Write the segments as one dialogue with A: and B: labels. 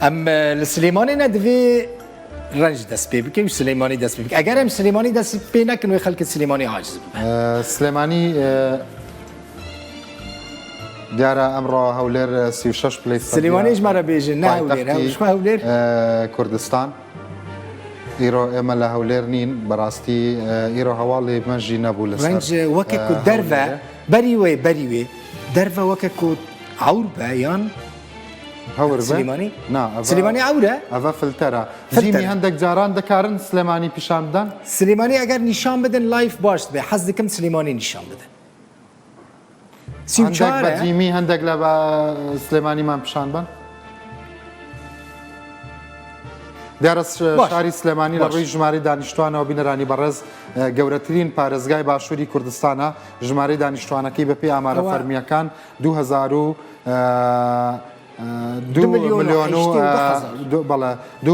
A: Em li Silêmanê ne divê renc dest pê bike û Silêmanî dest pê bike. Eger em Silêmanî dest pê nekin wê xelkê Silêmanî aciz bibe.
B: Silêmanî دیارە ئەمڕۆ هەولێر 36 پلەی
A: سلێمانی ji me re bêjin ne Hewlêr ji xwe Hewlêr
B: کوردستان ئیرۆ ئێمە لە هەولێر نین بەڕاستی ئیرۆ هەواڵی مەژی نەبوو لە
A: ڕەنج وەکە کو دەرڤە بەری وێ بەری وێ دەرڤە وەکە کو عور بە یان
B: هەور
A: سلێمانی نا سلێمانی عورە
B: ئەڤە فلتەرە زیمی هەندێک جاران دەکارن سلێمانی پیشان بدەن
A: سلێمانی ئەگەر نیشان بدەن live باش بێ حەز دەکەم سلێمانی نیشان بدەن
B: 34 بە جیمی هەندێک لە بە سلێمانیمان پیشان بن دیارە شاری سلێمانی لە ڕووی ژمارەی دانیشتوانەوە بینەرانی بەڕێز گەورەترین پارێزگای باشووری کوردستانە ژمارەی دانیشتوانەکەی بەپێی ئامارە فەرمیەکان 2000 2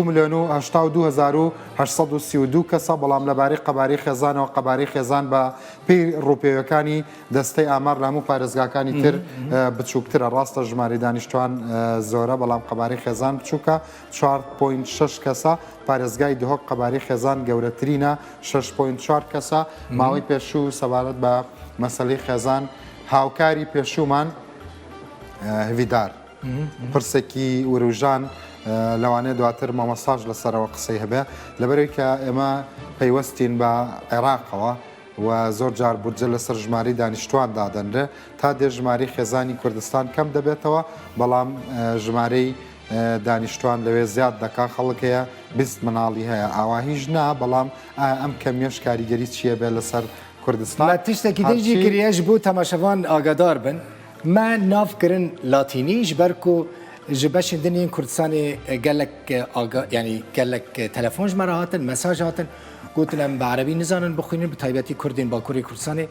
B: ملیۆن و 82832 کەسە بەڵام لەبارەی قەبارەی خێزانەوە قەبارەی خێزان بە پێی ڕووپێوەکانی دەستەی ئامار لە هەموو پارێزگاکانی تر بچووکترە ڕاستە ژمارەی دانیشتوان زۆرە بەڵام قەبارەی خێزان بچووکە 4.6 کەسە پارێزگای دهۆک قەبارەی خێزان گەورەترینە 6.4 کەسە ماوەی پێشوو سەبارەت بە مەسەلەی خێزان هاوکاری پێشوومان هیویدار پرسێکی وروژان لەوانەیە دواتر مامۆستاش لەسەرەوە قسەی هەبێ لەبەرەوەی کە ئێمە پەیوەستین بە عێراقەوە و زۆر جار بودجە لەسەر ژمارەی دانیشتوان دادەنرێ تا دێ ژمارەی خێزانی کوردستان کەم دەبێتەوە بەڵام ژمارەی دانیشتوان لەوێ زیاد دەکا خەڵک هەیە 20 مناڵی هەیە ئاواهیش نا بەڵام ئایا ئەم کەمیەش کاریگەری چییە بێ لەسەر کوردستان
A: ما تشتێکی din jî kiriye ji bo temaşevan agadar bin me nav kirin latînî ji ber ku ji beşên din yên Kurdistanê gelek aga yanî gelek telefon ji me re hatin mesaj hatin gotin em bi erebî nizanin bixwînin bi taybetî Kurdên Bakurê Kurdistanê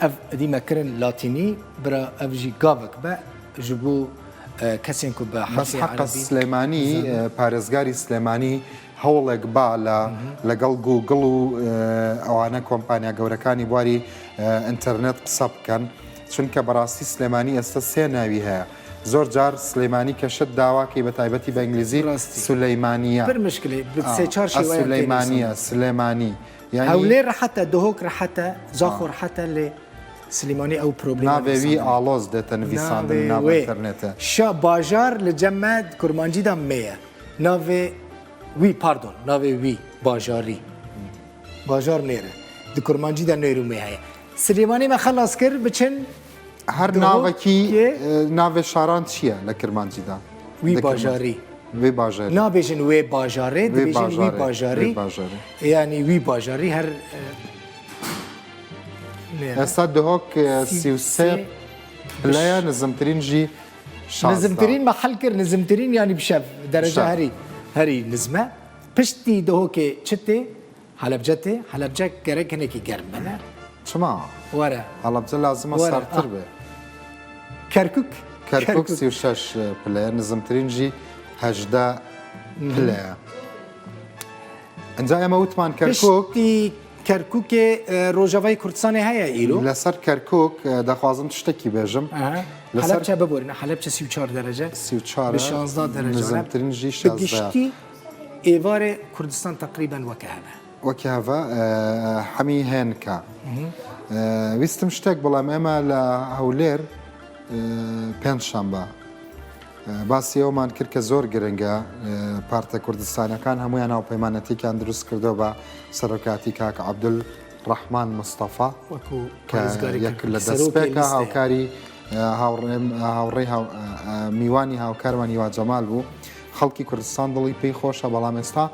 A: ev êdî me kirin latînî bira ev jî gavek be ji bo kesên ku bi
B: بەس
A: herfê
B: حەقە
A: erebî
B: سلێمانی پارێزگاری سلێمانی هەوڵێک با لە لەگەڵ گووگڵ و ئەوانە کۆمپانیا گەورەکانی بواری ئینتەرنێت قسە بکەن چونکە بەڕاستی سلێمانی ئێستا سێ ناوی هەیە زۆر جار سلێمانی کە شت داواکەی بە تایبەتی بە ئینگلیزی سولەیمانیە
A: پر مشکلی سێ چار شێوەیان
B: تێ سولەیمانیە سلێمانی یانی
A: هەولێر ڕەحەتە دهۆک ڕەحەتە زاخۆ ڕەحەتە لێ سلیمانی ئەو پرۆبلێمە
B: ناوێ وی ئاڵۆز دێتە نویساندن ناو ئینتەرنێتێ.
A: شا باژار li cem me di kurmancî de mê ye. Navê wî pardon navê wî bajarî. Bajar nêr e. Di kurmancî de nêr û mê heye. Silêmanî me xelas kir biçin
B: Her navekî navê şaran çi ye li kirmancî de?
A: Wî bajarî.
B: Wî bajarî.
A: Nabêjin wê bajarê dibêjin wî bajarî. Yanî wî bajarî her
B: ئێستا دهۆک 33 پلەیە نزمترین ژی
A: نزمترین مە حل کرد نزمترین ینی بشەv دەرەجە هەری هەری نزمە پشتی دهۆکێ چ تێ هەلەبجە تێ هەلەبجە گەرەک هەنێکی گەرم بە
B: چما
A: وەرە
B: هەڵەبجە لازمە ساردتر بێ
A: کەرکک
B: کەرکک 36 پلەیە نزمترین ژی هەژدە پلەیە ئەنجا ئێمە وتمان کەرکک
A: کەرکوکێ ڕۆژاڤای کوردستانێ هەیە ئیرۆ؟
B: لەسەر کەرکوک دەخوازم شتێکی بێژم.
A: حەلەبچە ببورنە حەلەبچە 34 دەرەجە
B: 34
A: بە 16 دەرەجە
B: نزمترین ژی 16
A: گشتی ئێوارێ کوردستان تقریبا وەکە هەبە
B: وەکە هەڤە حەمی هێنکە ویستم شتێک بڵێم ئێمە لە هەولێر پێنجشەنبە باسی ئەومان کرد کە زۆر گرنگە پارتە کوردستانەکان هەمویان هاوپەیمانەتێکیان دروست کردەوە بە سەرۆکاتی کاک عەبدول ڕەحمان مستەفا کە یەک لە دەستپێکە هاوکاری هاوڕێی میوانی هاوکارمان هیوا جەمال بوو خەڵکی کوردستان دڵی پێی خۆشە بەڵام ئێستا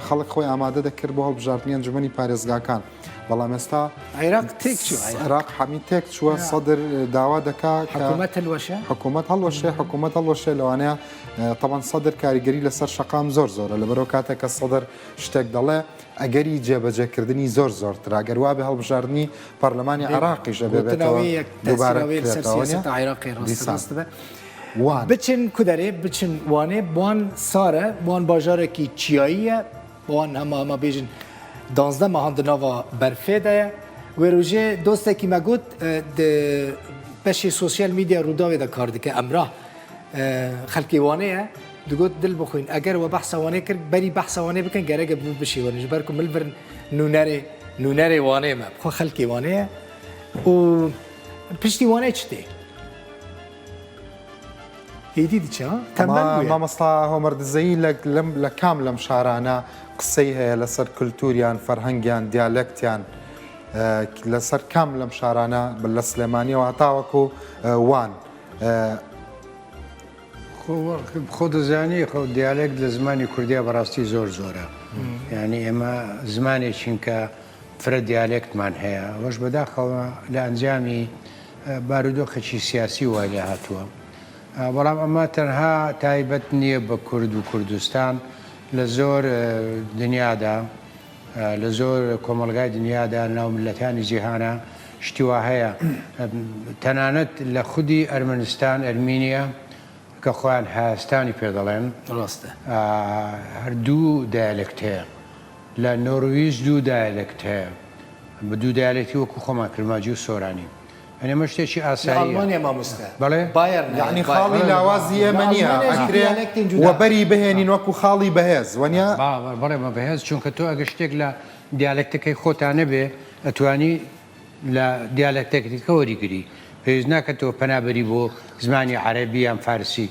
B: خەڵک خۆی ئامادە دەکرد بۆ هەڵبژاردنی ئەنجومەنی پارێزگاکان بەڵام ئێستا
A: عێراق تێک چووە
B: عێراق حەمی تێک چووە سەدر داوا دەکا
A: حکوومەت هەڵوەشێ
B: حکوومەت هەڵوەشێ حکوومەت هەڵوەشێ لەوانەیە تەبەن سەدر کاریگەری لەسەر شەقام زۆر زۆرە لەبەرەوە کاتێک کە سەدر شتێک دەڵێ ئەگەری جێبەجێکردنی زۆر زۆرترە گەر وابێ هەڵبژاردنی پەرلەمانی عێراقیش ئەبێ بێتەوە دووبارە بکرێتەوە
A: دیسان وان بچن کودەرێ بچن وانێ وان سارە وان باژارێکی چیاییە وان هەما هەما بێژن دانزدە مەهان di nava berfê de ye wê rojê dostekî me got di beşê sosyal medya Rûdawê de kar dike Emrah xelkê Wanê ye. دگوت دل بخوین ئەگەر وە بەحسە وانێ کرد بەری بەحسە وانێ بکەن گەرەگە بشێوەن ji ber ku min vir nûnerê nûnerê wanê me xwe xelkê wanê ye û piştî wanê çi tê هێدی diçe ha tembel bûye
B: مامۆستا هۆمەر دزەیی لە لەم لە کام لەم شارانە قسەی هەیە لەسەر کلتوریان فەرهەنگیان دیالێکتیان لەسەر کام لەم شارانە لە سلێمانیەوە هەتاوەکو وان
C: خۆ خۆ دەزانی خۆ دیالێکت لە زمانی کوردیا بەڕاستی زۆر زۆرە یعنی ئێمە زمانێکین کە فرە دیالێکتمان هەیە ئەوەش بەداخەوە لە ئەنجامی بارودۆخێکی سیاسی وای لێ هاتووە بەڵام ئەمە تەنها تایبەت نییە بە کورد و کوردستان لە زۆر دنیادا لە زۆر کۆمەڵگای دنیادا ناو میللەتانی جیهانا شتی وا هەیە تەنانەت لە خودی ئەرمەنستان ئەرمینیا کە خۆیان هایستانی پێ دەڵێن
A: ڕاستە
C: هەر دوو دیالێکت هەیە لە نۆرویژ دوو دیالێکت هەیە بە دوو دیالێکتی وەکو خۆمان کرمانجی و سۆرانی یانی ئەمە شتێکی
A: لە
C: ئاساییە
A: ئەڵمانیا مامۆستا
C: بەڵێ
A: بایەرن هەیە
B: یەعنی
A: بایەرن
B: خاڵی لاوازی
A: لە
B: ئێمە نییە
A: ئەڵمانیاش
B: ئەکرێ
A: دیالێکتێن جودا
B: وەبەری بهێنین وەکو خاڵی بەهێز وەنیە؟
C: با بەڵێ بە بەهێز چونکە تۆ ئەگەر شتێک لە دیالێکتەکەی خۆتا نەبێ ئەتوانی لە دیالێکتێکی دیکە وەریگری پێویست ناکە تۆ پەنا بەری بۆ زمانی عەرەبی یان فارسی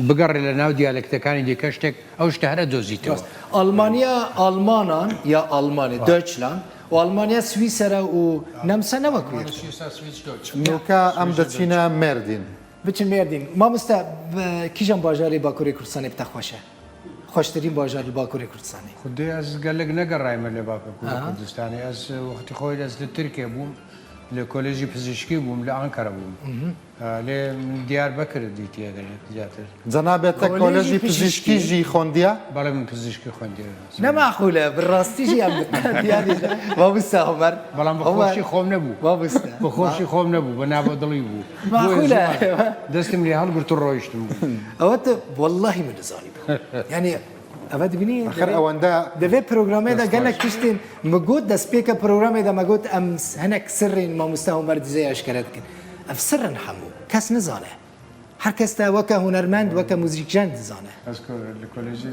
C: بگەڕێ لە ناو دیالێکتەکانی دیکە شتێک ئەو شتە هەر ئەدۆزیتەوە.
A: ڕاست ئەڵمانیا ئاڵمانان یا ئاڵمانێ Deutschland و ئەڵمانیا سویسەرە و نەمسا نە وەکو یەکتر.
B: نوکە ئەم دەچینە مێردین.
A: بچن مێردین. مامۆستا کیژان باژارێ باکورێ کوردستانێ بتە خوەشە؟ خوەشترین باژار لە باکورێ کوردستانێ؟
C: خودێ ئەز گەلەک نەگەڕایمە لە باکوری کوردستانێ ئەز وەختی خۆی ئەز لە ترکێ بووم لە کۆلێژی پزیشکی بووم لە ئانکەرە بووم لێ من دیاربەکر دیتیە گەلەک زیاتر.
B: جەنابت تە
A: کۆلێژی
B: کۆلێژی
A: پزیشکی
B: پزیشکی ژی خۆندیە؟
C: بەڵێ من پزیشکی خوێندیە.
A: نە مەعقولە بەڕاستی ژی ئەم دیاری مامۆستا عومەر
C: بەڵام بە
A: عومەر
C: خۆشی خۆم نەبوو
A: مامۆستا
C: بە خۆشی خۆم نەبوو بە نابەدڵی بوو بۆیە
A: مەعقولە
C: زوو دەستم لێ هەڵگرت و ڕۆیشتم.
A: ئەوە تە وەڵڵاهی من نزانی بوو یانی ئەوە دبینی
B: ئەخر ئەوەندە
A: دەڤێ پرۆگرامێدا
B: دەست
A: گەلەک
B: خۆش.
A: تشتێن مگوت دەستپێکە پرۆگرامێدا مەگوت ئەم هەنەک سرین مامۆستا هومەر دزەی ئاشکرا دکن ئەف سرن هەموو کەس نزانێ هەر کەس تە وەکە هونەرمەند وەکە موزیکژەن دزانێ.
C: ئەز لە کۆلێژی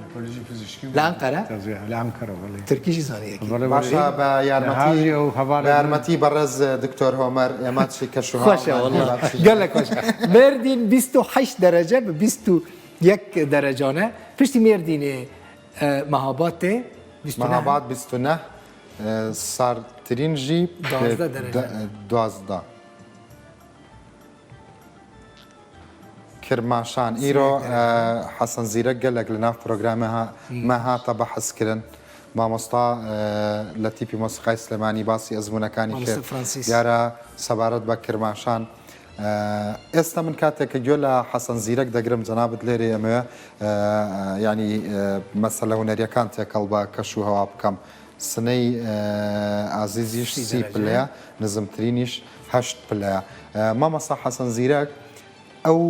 C: لە کۆلێژی پزیشکی
A: لە
C: بووم
A: ئەنقەرە؟
C: تەزویە لە ئەنقەرە بەڵێ.
A: تورکیشی زانی ئەکی.
C: بەڵێ بەڵێ
B: باشە بە
C: لە
B: یارمەتی
C: هاژی ئەو
B: بە
C: هەڤاڵێ من
B: یارمەتی بەڕێز دکتۆر هۆمەر ئێمە چی کەش و
A: خوەشە
B: هەوامان
A: وەڵڵا
B: هەیە باسی
A: گەلەک خوەشە. مێردین 28 دەرەجە بە 21 دەرەجانە پشتی مێردینێ مەهاباد تێ 29
B: مەهاباد 29 ساردترین ژی
A: 12 دەرەجە.
B: 12. کرماشان ئیرۆ حەسەن زیرەک گەلەک لە ناو پرۆگرامە مە هاتە بەحس کرن مامۆستا لە تیپی مۆسیقای سلێمانی باسی ئەزموونەکانی کرد دیارە سەبارەت بە کرماشان ئێستا من کاتێک کە گوێ لە حەسەن زیرەک دەگرم جەنابت لێرەی ئەمەوێ ینی مەسەلە هونەریەکان تێکەڵ بە کەش و هەوا بکەم سنەی ئازیزیش سی پلەیە نزمترینیش هەشت پلەیە مامۆستا حەسەن زیرەک ئەو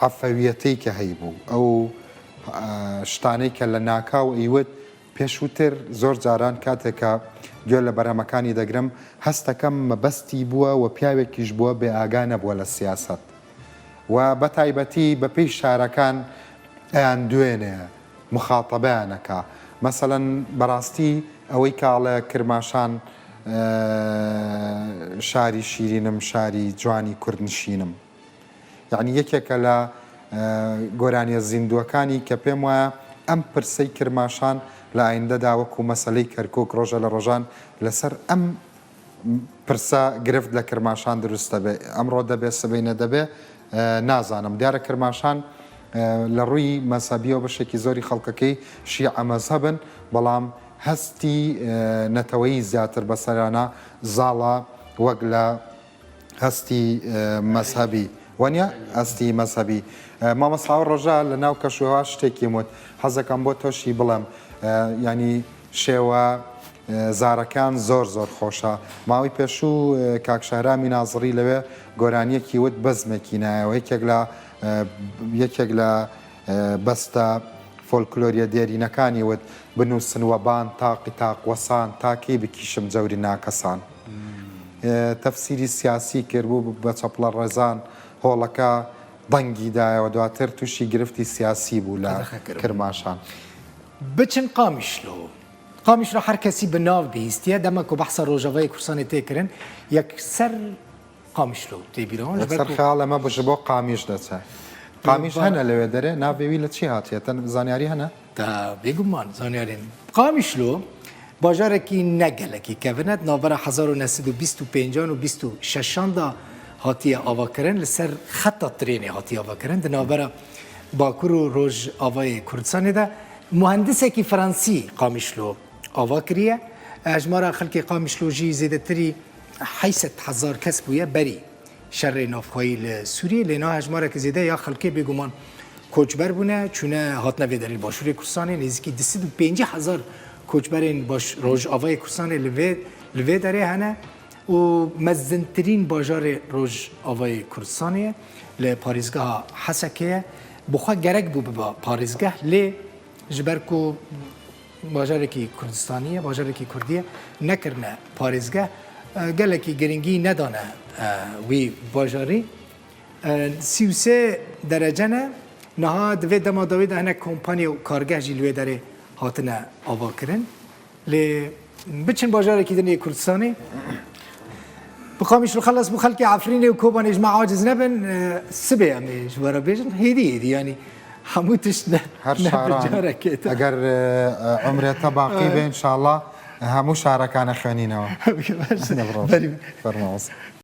B: عەفەویەتەی کە هەیبوو ئەو شتانەی کە لە ناکاو ئەیوت پێشووتر زۆر جاران کاتێک کە گوێ لە بەرهەمەکانی دەگرم هەستەکەم مەبەستی بووە و پیاوێکیش بووە بێ ئاگا نەبووە لە سیاسەت و بە تایبەتی بە پێی شارەکان ئەیان دوێنێ مخاتەبەیان ئەکا مەسەلەن بەراستی ئەوەی کە ئەڵێ کرماشان شاری شیرینم شاری جوانی کوردنشینم یەعنی یەکێکە لە گۆرانیە زیندووەکانی کە پێم وایە ئەم پرسەی کرماشان لە ئایندەدا وەکو مەسەلەی کەرکوک ڕۆژە لە ڕۆژان لەسەر ئەم پرسە گرفت لە کرماشان دروست دەبێ ئەمڕۆ دەبێ سبەینە دەبێ نازانم دیارە کرماشان لە ڕووی مەزهەبیەوە بەشێکی زۆری خەڵکەکەی شیعە مەزهەبن بەڵام هەستی نەتەوەیی زیاتر بەسەرانە زاڵە وەک لە هەستی مەزهەبی وەنیە هەستی مەزهەبی مامۆستا ئەو ڕۆژە لە ناو کەشوهەوا شتێکیم وت حەزەکەم بۆ تۆشی بڵێم ینی شێوە زارەکان زۆر زۆر خۆشە ماوەی پێشوو کاک شەهرامی نازڕی لەوێ گۆرانیەکی وت بەزمێکی نایەوە یەکێک لە یەکێک لە بەستە فۆلکلۆریە دێرینەکانی وت بنووسن وەبان تاقی تاق وەسان تا کەی بکیشم جەوری ناکەسان تەفسیری سیاسی کرد بوو بە چەپڵە ڕێزان هۆڵەکە. دەنگی دایەوە دواتر تووشی گرفتی سیاسی بوو لە کرماشان.
A: بچن قامیشلۆ. قامیشلۆ هەر کەسی بە ناو بیستیە دەمە کو بەحسە ڕۆژاڤای کوردستانێ تێ کرن یەکسەر قامیشلۆ تێ بیران
B: ji ber ku. خەیاڵ ئەمە بژ بۆ قامیش دەچێ. قامیش هەنە لەوێ دەرێ ناڤێ وی لە چی هاتیە تەن زانیاری هەنە؟
A: تا بێگومان زانیارین. قامیشلۆ باژارێکی نە گەلەکی کەڤنە di navbera 1925 û 26 an da hatiye avakirin li ser xeta trênê hatiye avakirin di navbera Bakur û Rojavayê Kurdistanê de muhendisekî Fransî Qamişlo ava kiriye. Hejmara xelkê Qamişlo jî zêdetirî 800 hezar kes bûye berî şerê navxweyî li Sûriyê lê niha hejmareke zêde ya xelkê bêguman koçber bûne, çûne hatine vê derê li Başûrê Kurdistanê nêzîkî 250 hezar koçberên baş Rojavayê Kurdistanê li vê li vê derê hene û mezintirîn bajarê Rojavayê Kurdistanê ye li parêzgeha Hesekê ye. Bi xwe gerek bû biba parêzgeh lê ji ber ku bajarekî Kurdistanî ye, bajarekî Kurdî ye nekirine parêzgeh, gelekî giringî nedane wî bajarî. 33 derece ne, niha di vê dema dawî de hinek kompanya û kargeh jî li wê derê hatine avakirin. Lê biçin bajarekî din ê Kurdistanê. Bi Qamişlo xelas bû xelkê Efrînê û Kobanê ji me aciz nebin sibê em ê ji we re bêjin hêdî hêdî yanî hemû tişt ne
B: Her şaran eger umrê te baqî bê înşallah hemû şarekan e xwenînewe. Fermawoz.